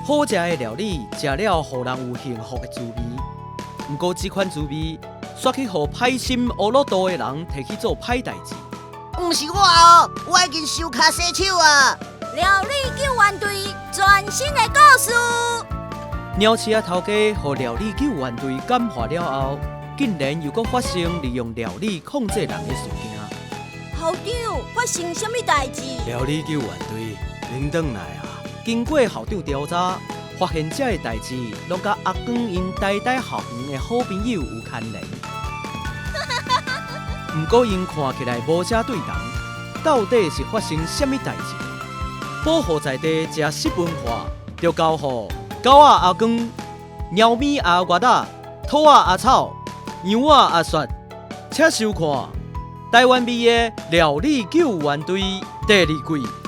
好食的料理，食了予人有幸福的滋味。毋過這款滋味，煞去予歹心烏魯度的人提去做歹代誌。毋是我哦，我已經收跤洗手啊！料理救援隊全新的故事。鳥市仔頭家予料理救援隊感化了後，竟然又閣發生利用料理控制人的事件。校長，發生啥物代誌？料理救援隊，恁轉來啊！經過校長調查，發現這个代誌攏佮阿光𪜶台大校園的好朋友有牽連。毋過𪜶看起來無啥對頭，到底是發生啥物代誌？保護在地食食文化，就交予狗仔阿光、貓咪阿月仔、兔仔阿草、羊仔阿雪，請收看《台灣味的料理救援隊》第二季。